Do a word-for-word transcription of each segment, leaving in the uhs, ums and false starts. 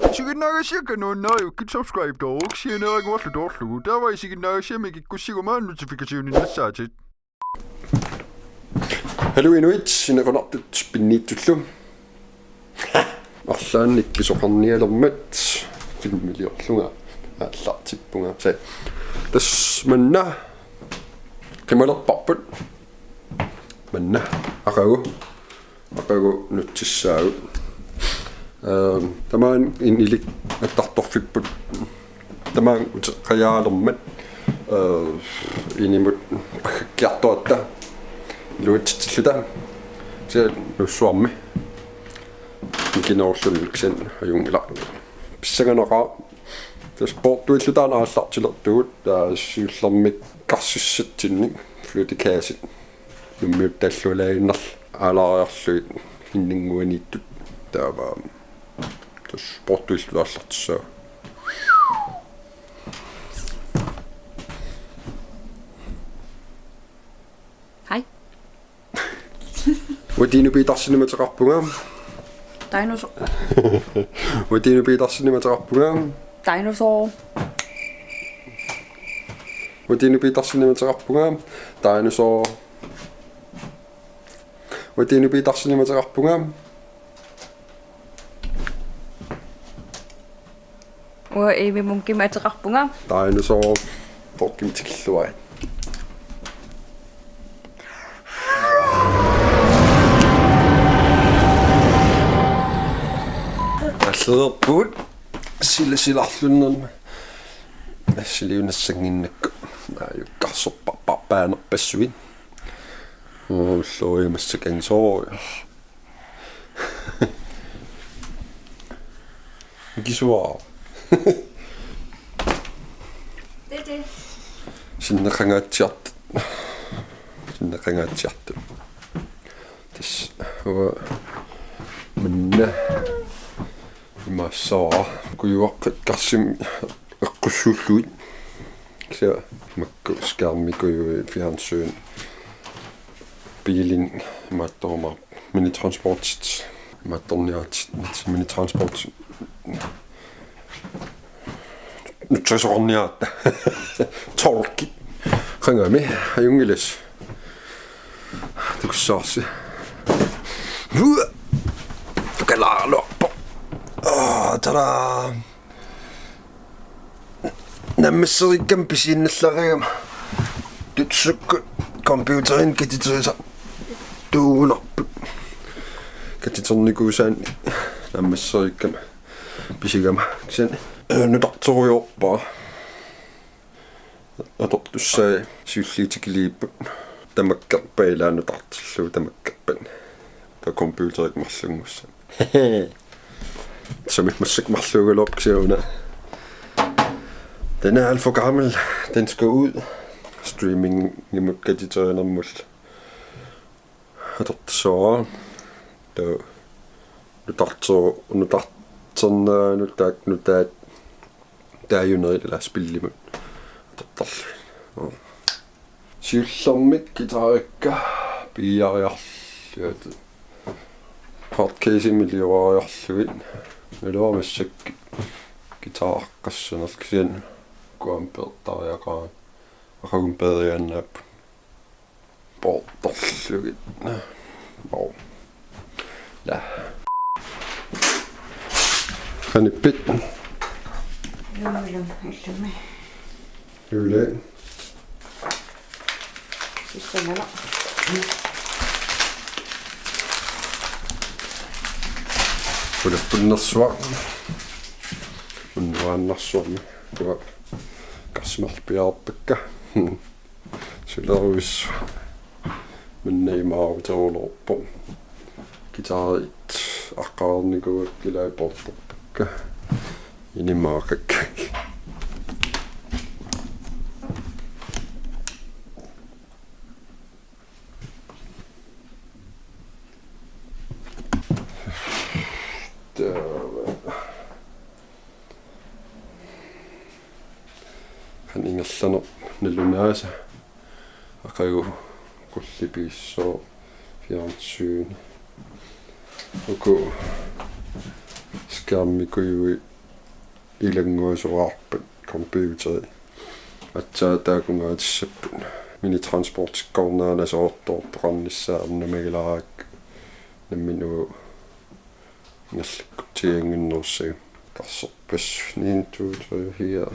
Isiginnaagassiakka nuannariukkit subscribe-tooruk sianeeraguarlu toorlugu. Taava isiginnaagassiami kikkussiguma notification-innassaatit. Hallo inuit, inequnartut pinniitsullu. Arlaannik pisoqarnialermat filmiliorlunga aallartippunga. Se. Tassa manna qimalerparput. Manna aqagu. Aqagu nutsissaagut. Ehm, tamaani inilik attartorfipput. Tamaani uteqqajaalermat. Ehm, inimut paggakkiartoratta. Iluatsitsilluta. Kisianni Nuussuarmi. Mikinerulluunniit kisianni ajunngilaq. Pissanganaqaaq. Tassa poortuillu taanna aallartilertugut. Taava siullermik karsissatsinnik. Flyttekassit. Nummiuttaallualaannarlugit aalaariarlugit hinninnguaniittut taava tassa poortuillu aallartissaaq. Hej. Uatinu Petersenimik ateqarpunga. Dinosaur. Uatinu Petersenimik ateqarpunga. Dinosaur. Uatinu Petersenimik ateqarpunga. Dinosaur. Uatinu Petersenimik ateqarpunga. Uanga Amy Munkimik ateqarpunga. Dinosaur. Poortuit tikilluarit. Aallarput sila silarlunnerma. Assiliunassannginnakku. Aajukkarsorpassuit. Ulloriumassakangisoo. Kisuaa. Tete. Sinneqangaatsiartut. Sinneqangaatsiartut. Tassa uanga manna imaassavara. Kujuaqqat karsimmik eqqussuullugit. Kisianni makku skærmikujui fjernsyn. Biilin imaattorumaarpoq. Minitransportit. Imaattorniaat minitransport. Nutsasoqarniaat. Tolkit. Qangami. Ajunngilas. Tukussaarsi. Kalaaluarpoq. Ah, tada. Nammasseriikkama pisiinnallarigama tutsukkut computerinik katiterisartuugunarput. Katiternikuusaannik nammasseriikkama pisigama. Kisianni, øh, nutarterujoorpara. Atortussai siulliit tikiliipput. Tamakkerpat ilaa nutartillugu tamakkerpat. Taava computerikkut marlunngussaq. Som massakkut marluugaluarpoq kisianni una. Den er alt for gammel. Den skal ud. Streamingimut katiterinermullu. Atortussavara. Taava nutarter-, nutarterneranut taakku nutaat taajunerit ilaa spillimut atortarlugit. Siullermik guitarikka piiariarlugit. Hardcase-imik ilioriarlugit. Iluamik massakkut guitariaqqassanerlugit kisianni kuam peertariaqarami. Aqagumut peeriaannaapput. Poortorlugit. Wow. La. Qanippit? Juulami illumi. Juulai. Pissanganaq. Ulappunnersuaq. Unnuaannarsuarmi. Uanga karsimarlu piareerpakka. Suleruissuaq. Manna imaaruteruloorpoq. Guitarit aqqaarnikuuakka ilai poortorpakka. Inimaaqakka. Taava. Qanoq ingerlanersoq nalunaasa. Aqagu qullipiissooq, fjernsyni. Uku sk-, Skærmikujuit ilannguasoraarpat computeri. Aatsaat taakunngaatissapput. Minitransportikkoornera nasoortoortoqarnissaa ernumagilaarakkit nammineq ingerlakkutsiannginnerussagu. Karserpas en, to, tre, fire,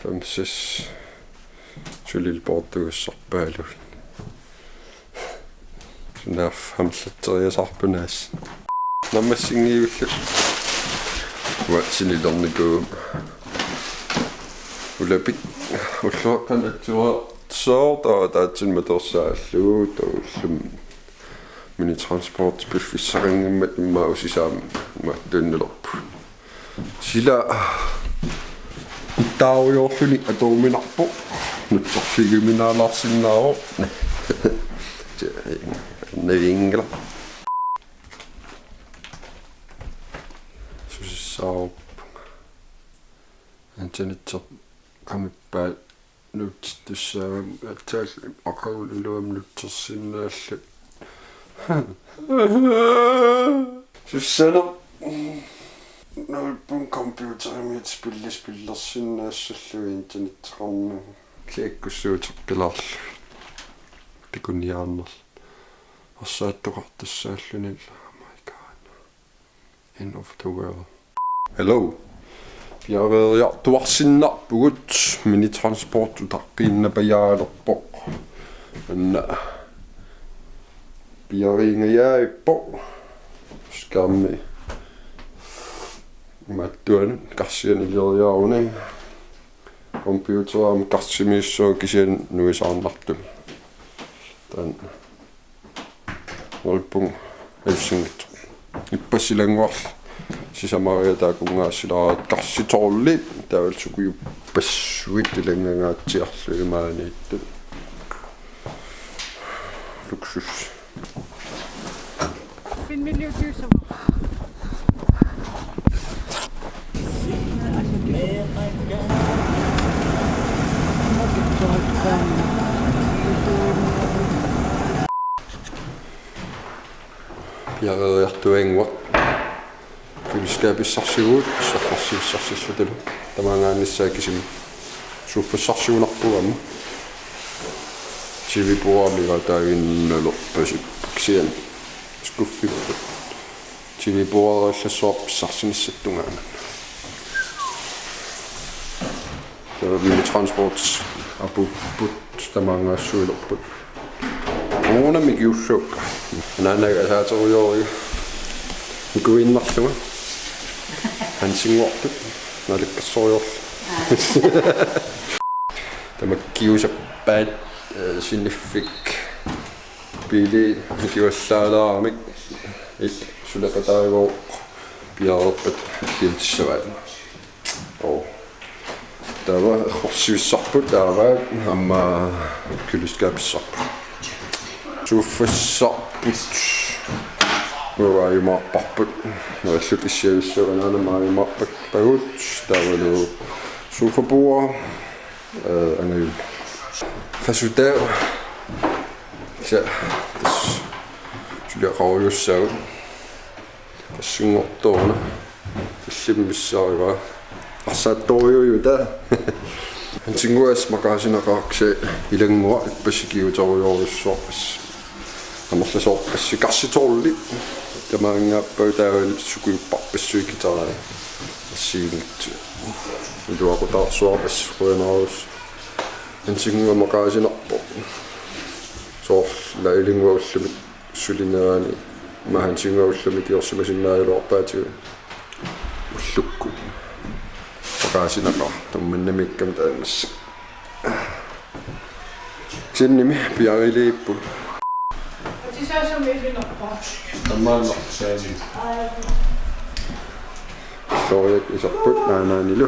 fem, seks. Sulil poortugassarpaalu. Sunaaffa amerlateriasaarpunaas. Nammassinngivillu. Uatsinilernikuum. Ulapik. Ulluaqqat atsuasoortaa taatsin matorsaallu taullum. Minitransport piffissaqanngimmat immaqa usisaam mattuinnalerpu. Sila ittaarujoorluni atuuminarpoq. Nutserfigiuminaalaarsinnaavoq. Navinngila. Susissaaruppunga. Internetsi qamippaat nuuttussaagami aatsaat aqagu iluamik nuutsersinnaallugu. Sussanerput. Nalpun computerimiit spilli spillersinnaassallugu internetseqarnagu. Kliakkussuuteqqilaarlugu. Takuniaannarlugu. Arsaattoqartussaalluni. Oh my God. End of the world. Hello. Piareeriartuarsinnarpugut, minitransport utaqqiinnapajaalerpoq. Anna piariingajaappoq. Skærmi mattuanut karsianilioriaruni. Computerimi karsimiissuaq kisianni nuisaarnartumik. Taanna. Nalpunga alussanngitsoq. Ippassaq ilannguarli. Sisamariat taakunngaassilaarit karsitoolit. Taavalu sukujuppassuit ilanngangaatsiarlugit maaniittut. Luksus. Piareeriartuaannguaq. Køleskabissarsivugut, soffassivissarsivugut. Tamaanngaannissaa kisimi. Soffassarsiunarpugut aamma. T V-bordet amigaataaginnalerpasippoq kisianni. Skuffipput. T V-borderillassuarput pissarsinissap tungaanut. Taava minitransport apuupput tamaanngaassuilerput. Uunga mikiulluuppa. Anaanaga asaaterujooriga. Nikuinnarlunga. Hansinnguartut. Naalakkersuisorujoorlunga. Tamakkiusappat, eh, siniffik. Biili nikiuallaalaaramik. It sulapataagooq piareerpat kiutissavaat. Oo. Taava errorsivissarput taava aamma køleskabissarput. Soffassarput. Uanga ajumaarparput. Neriullutik issiavissuaq anaanama ajumaarpakkagut. Taavalu sofabord. Eh, angajul. Qasutaavoq. Sa, tassa. Suliaqarujussuaq. Tassunngortoq una. Tallimmissarivaa. Arsaattorujuujuta. Hansinnguaq maqaasinaqaaq kisianni ilannguaq ippassaq kiuterujorujussuarput. Amerlasoorpassuit karsitoorli. Tamaanngaapput taavalu sukujupparpassuit guitarii. Assigiinngitsut. Iluaqutaarsuarpassuit qujanarujussuaq. Hansinnguaq maqaasinarpoq. Soorlu ilannguaq ullumi sulinerani. Aamma Hansinnguaq ullumi kiorsimasinnaagaluarpaatigut. Ullukkut. Maqaasinaqaaq. Tamanna miikkami taannassaq. Sinnimi piariliipput. Atisaasumi ifinerpa? Tammaannarsaani. Sooriak iserput naanaanilu.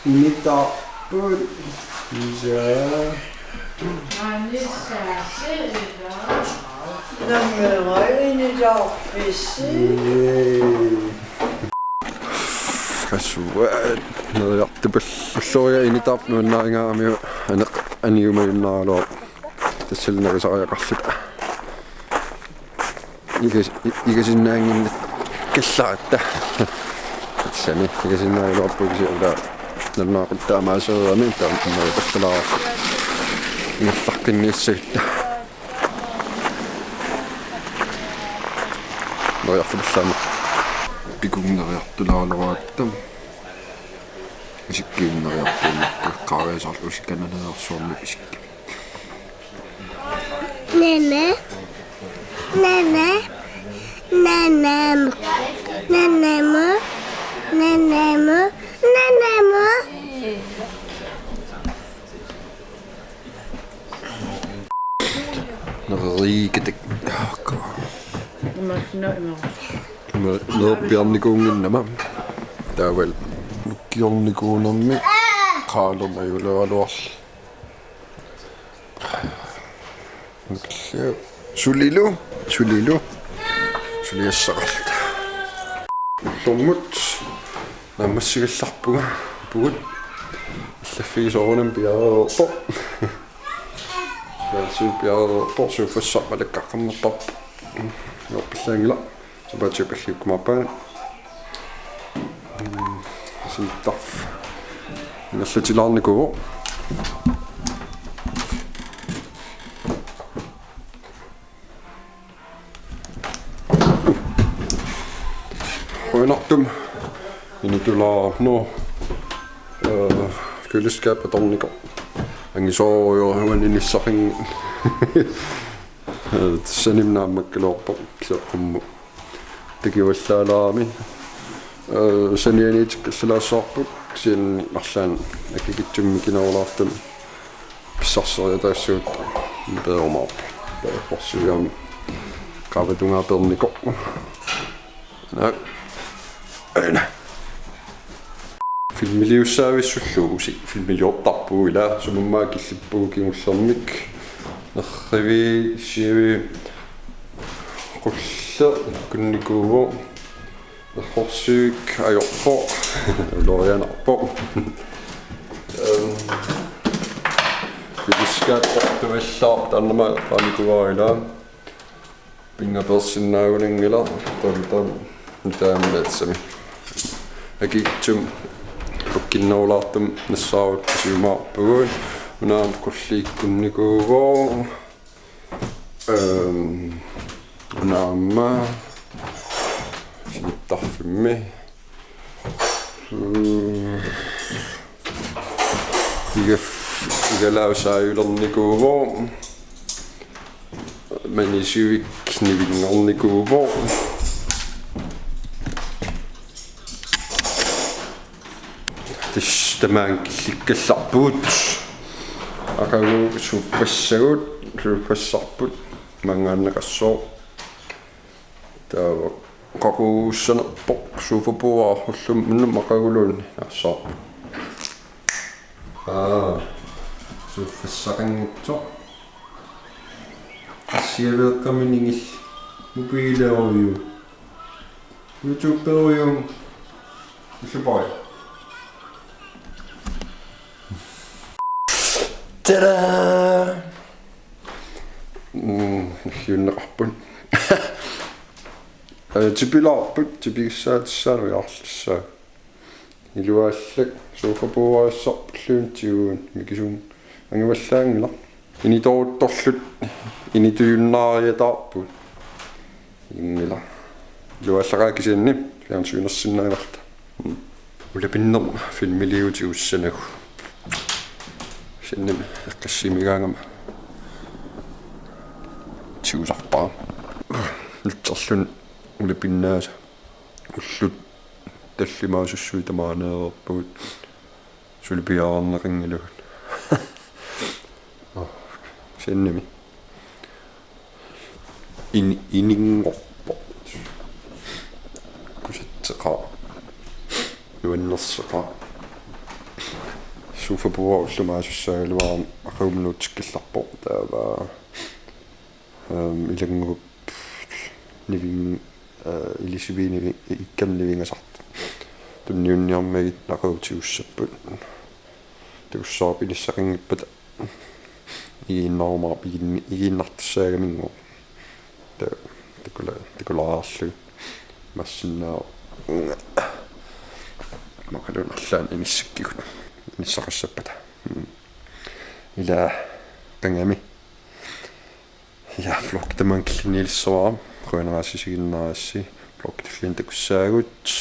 Initaarput. Iseraa. Manissaasi ila. Nammerai initaarpissi. Ee. Qassuaat. Neriartupallu. Ulloriaq initaarput nuannarigaaramiuk aneq aniumajunnaaraluarpoq. Tassalu nerisariaqarluta. Ikas-, i-, ikasinnaanngillat kallaratta. Tassami ikasinnaagaluarpugut kisianni nalunaaqutaq amaasereerami taanna immaqa pallalaaraq. Ingerlaqqinniassagatta. Neriarfillu taama. Pikunneriartulaaraluaratta. Isikkiinneriartuinnarput qaariasaarlu usikkananeriarsuarmi isikki. Nana. Nana. Nanamu. Nanamu. Nanamu. Nanamu. Neriikkatik. Imaassinnaavoq imaassinnaavoq. Ima-, neerpiarnikuunnginnama. Taavalu nukkiornikuunermi qaalernajuleeraluarli. Sulilu, sulilu, sulilu. Suliassaqarluta. Ullormut naammassigallarpunga, pugut. Allaffigisoorunami piareerpoq. Fjernsyni piareerpoq, sofassaq malakkarnertarpoq. Nuorpallaanngilaq. Sapaatip-alliukkumaarpaat. Mm, sinittarf. Ingerlatilaarnikuuvoq. Qujanartumik initulaarnu. Øh, køleskab atornikoq. Angisoorujoq uani inissaqin. Øh, sanimik naammakkaluarpoq kisianni qummut takuvallaalaarami. Øh, sanianiitikkallaassavarput kisianni marluk akikitsumik mikinerulaartumik pissarseriataassagut peerumaarpoq. Peerporsuiaami qaavatungaa peernikoq. Naak. Aina. Filmiliussaavissullu usi filmiliortarpugut ila sumummaa killippugut kingullermik. Nerriviit siaviit qulleq ikkunnikuuvoq. Nerrorsuit ajorpoq. Ulorianarpoq. Øhm, køleskab portuallaarpoq taannama qaanikuuara ila. Pinngapeersinnaagunanngilaq taava taava nutaammi naatsami. Akikitsumik ukkinnerulaartumik nassaaruttusiumaarpugut. Una aamma qulleq ikkunnikuuvoq. Øhm, una aamma sinittarfimmi. Mm. Igaf-, igalaasaajulernikuu. Manisuik nivinngornikuuvoq. Tassa tamaanga killikkallarpugut. Aqagu suuffassagut, suuffassarput maanngaannaqassooq. Taava qaqugussanerpoq, sofabordi ullumi unnuk aqaguluunniit nassaarpoq. Aa, suuffassaqanngitsoq. Assiaveeqqaminingil mobileruju. YouTuberuju. Ullupoi. Tada! Mm, nalliunneqarput. Øh, tipilaarput, tipigissaatissaalu jaarlissaa. Iluaallak sofabordiassarpulluunniit tiguun mikisunnguaq angivallaanngilaq. Initooruttorluta initujunnaariataarpugut. Inngilaq. Iluaallaqaaq kisianni fjernsynersinnaanerluta. Mm. Ulapinneq filmiliutigiussanagu. Kisiannimi eqqassimigaangama tigusarpara. Nutserluni ulapinnaasa. Ullut tallimaasussuit tamaaneerpugut. Suli piareerneqanngilagut. Aa, kisiannimi. In-, ininngorpoq. Kusatseqaaq. Nuannerseqaaq. Sofabordi ullumi aasussaagaluarama aqagu minuutsikkallarpoq. Taava, øhm, ilannguup nivin-, øh, ilisiviit nivi-, ikkami nivingasartut. Tunniunniarmagit aqagu tigussapput. Takussavarput inissaqanngippata igiinnarumaarpoq, igiin-, igiinnartussaagaminngooq. Taava Takula-, takulaarlugu massinnaavoq. Maqaluunniit arlaannik inissikkigut. Inissaqassappata. Mm. Ila qangami. Ja, vlog tamaanga killinniilissavara. Qujanaq aasiit isiginnaarassi. Vlog tulliani takussaagut.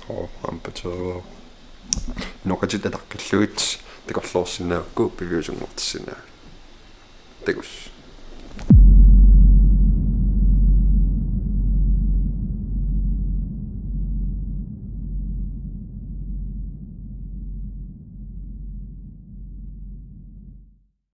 Oo, aamma patsiveeruk. Inoqatit ataqqillugit takorloorsinnaagukku piviusunngortissinnaagavit. Takuss.